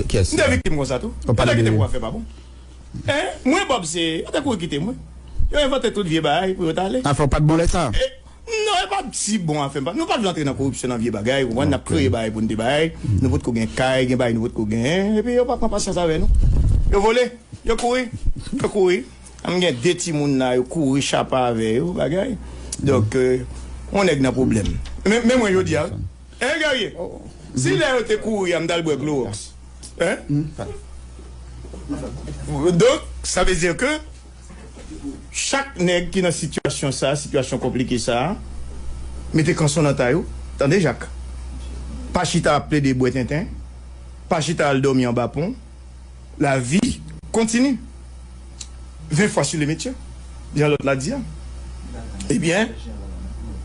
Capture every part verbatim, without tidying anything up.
Kiyès? M te viktim konsa tou. Yo te kite m pou afè pa bon. Hein? Mwen, Bob, se, yo te kouri kite mwen. Yo envante tout vye bagay pou yo t ale. Afè w pa t bon lè sa? E, non, e pa t si bon afè m pa. Nou pa t vle antre nan koripsyon, nan vye bagay, ou konprann, n ap kreye bagay pou n te bay. Nou potko gen kay, gen bagay nou potko genyen. Epi yo pa pran pasyans avè nou. Yo vole, yo kouri, yo kouri. M gen de timoun la, yo kouri chapa avè yo, bagay. Donk, euh, yon nèg nan pwoblèm. Men, men mwen, jodi a, Hein, Guerrier? Si lè yo te kouri a, m t al bwè Clorox. Hein? Donk, sa vle di ke chak nèg ki nan sitiyasyon sa, sitiyasyon konplike sa, mete kanson nan ta yo. Tande, Jak. Pa chita ap plede bwè tenten. Pa chita al dòmi anba pon. Lavi kontini. Vingt fois sur le métier, jan lòt la di a. Ebyen,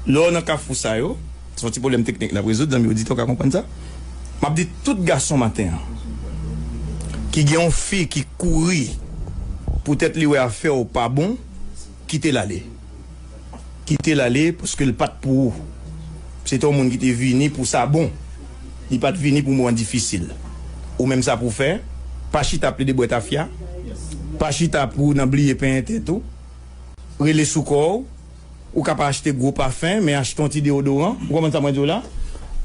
lè w nan kafou sa yo, se yon ti pwoblèm teknik n ap rezoud, zanmi oditè w ka konprann sa. M ap di tout gason maten an ki gen yon fi ki kouri poutèt li wè afè w pa bon, kite l ale. Kite l ale, paske l pa t pou ou. Se te yon moun ki te vini pou sa bon. Li pa t vini pou moman difisil. Ou menm sa pou w fè, pa chita ap plede bwè tafya, pa chita pou w nan bliye penyen tèt ou, rele sou kò w, ou ka pa achte gwo pafen, men achte yon ti deodoran, ou konprann sa mwen di w la?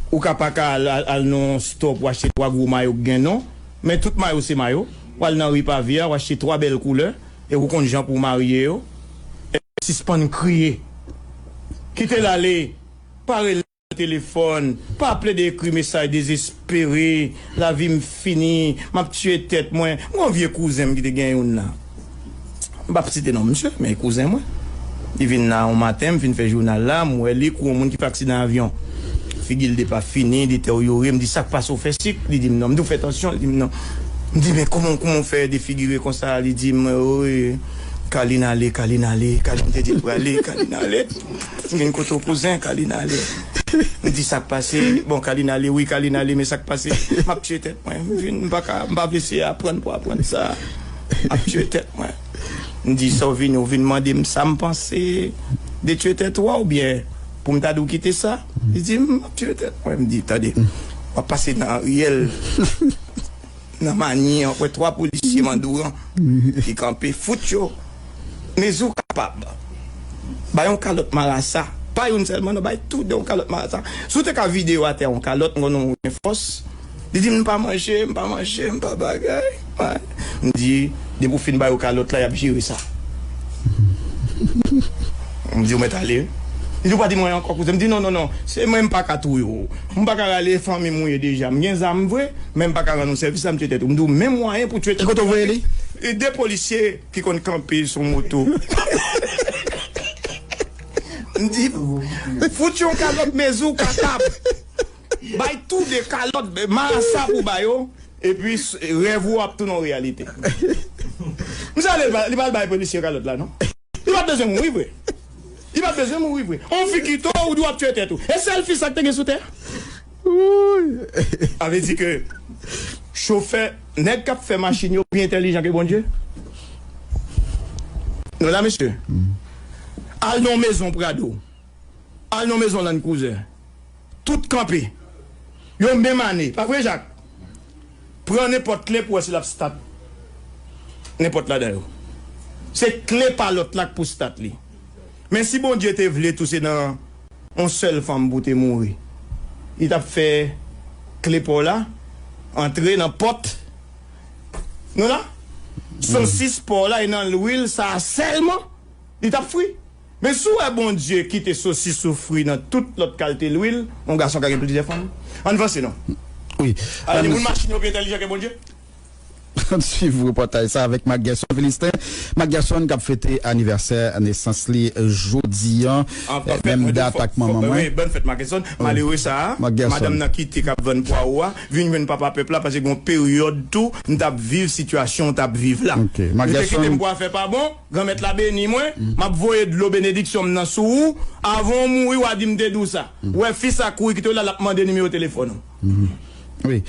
Ou ka pa ka al, al, al nan yon stò pou achte twa gwo mayo k gen non, men tout mayo se mayo, w al nan ri Pavia, w achte twa bèl koulè, e ou konn jan pou w marye yo. Sispann kriye. Kite l ale. Pa rele nan telefòn. Pa plede ekri mesaj dezespere. Lavi m fini. M ap tiye tèt mwen. M gen yon vye kouzen m ki te gen youn la. M p ap site non misye, men kouzen mwen. Li vin la yon maten, m fin fè jounal la, m wè li kou yon moun ki fè aksidan avyon. Figi l depafini, deteryore. M di, "Sa k pase, w fè sik?" Li di m, "Non." M di, "W fè tansyon?" Li di m, "Non." M di, "Men kòman, kòman w fè defigire konsa?" Li di m, "Wi, Kalin ale, Kalin ale, Kalin te di l prale, Kalin ale." M vin kote w kouzen, Kalin ale. M di, "Sa k pase?" "Bon, Kalin ale, wi, Kalin ale, men sa k pase?" M ap tiye tèt mwen. M vin, m pa ka, m pa vle se aprann pou aprann sa. M ap tiye tèt mwen. M di, "Sa w vini, w vin mande m sa m panse de tiye tèt ou a oubyen pou m ta di w kite sa?" Li di, "M ap tiye tèt mwen." M di, "Tande, w ap pase nan riyèl, nan manyè, w ap wè twa polisye mandouran ki kanpe, fout yo. Mezi w kapab. Bay yon kalòt marasa. Pa youn sèlman, non, bay toude yon kalòt marasa. Si w te ka vide yo atè yon kalòt, m konnen w gen fòs." Li di m, "M pa manje, m pa manje, m pa bagay." Wi. M di, "Depi w fin ba yo kalòt la, y ap jere sa." M di, "Ou mèt ale." Li di, "Ou pa di m anyen ankò, kouzen." M di, "Non, non, non, se mwen, m pa ka touye w. M pa ka rale fanmi m ou ye deja. M gen zam vre, men m pa ka rann ou sèvis la, m tiye tèt ou." M di w, "Menm mwayen pou tiye tèt ou." E kote w voye li? E de polisye ki konn kanpe sou moto. M di, "Fout yon kalòt, mezi w kapab. Bay toude kalòt, marasa pou ba yo, epi s-, rèv ou ap tounen yon reyalite." M sa ale, li pa al bay polisye kalòt la, non. Li pa t bezwen mouri vre. Li pa t bezwen mouri vre. On fi kite w, ou di w ap tiye tèt ou. E sèl fi sa k te gen sou tè a? Sa vle di ke chofè, nèg k ap fè machin yo pi entèlijan ke Bondye. Nou la, mesye. Al nan yon mezon Prado. Al nan yon mezon Land Cruiser. Tout kanpe. Yo menm ane. Pa vre, Jak? Pran nenpòt kle pou wè si l ap stat. Nenpòt ladan yo. Se kle pa lòt la k pou stat li. Men si Bondye te vle tou se nan yon sèl fanm pou te mouri, li t ap fè kle pa w la antre nan pòt. Nou la? Sosis pa w la e nan lwil sa a sèlman li t ap fri. Men si w wè Bondye kite sosis ou fri nan tout lòt kalte lwil, yon gason ka gen plizyè fanm. Ann vanse non. Wi. Alò, di moun machin yo pi entèlijan ke Bondye? Ann swiv repòtaj sa avèk Marc Gerson Philistin. Marc Gerson k ap fete anivèsè nesans li jodi a. Menm dat ak manman mwen. Wi, bòn fèt Marc Gerson. Malere sa a, madanm nan kite k ap vann pwawo a, vin jwenn papa pèp la, paske gen yon peryòd tou, m t ap viv sitiyasyon w t ap viv la. Ou te kite m pou afè pa bon, Granmèt la beni mwen, m ap voye dlo benediksyon m nan sou ou, avan w mouri, w a di m te di w sa. Ou wè fi sa kouri kite w la, l ap mande nimewo telefòn ou. Wi.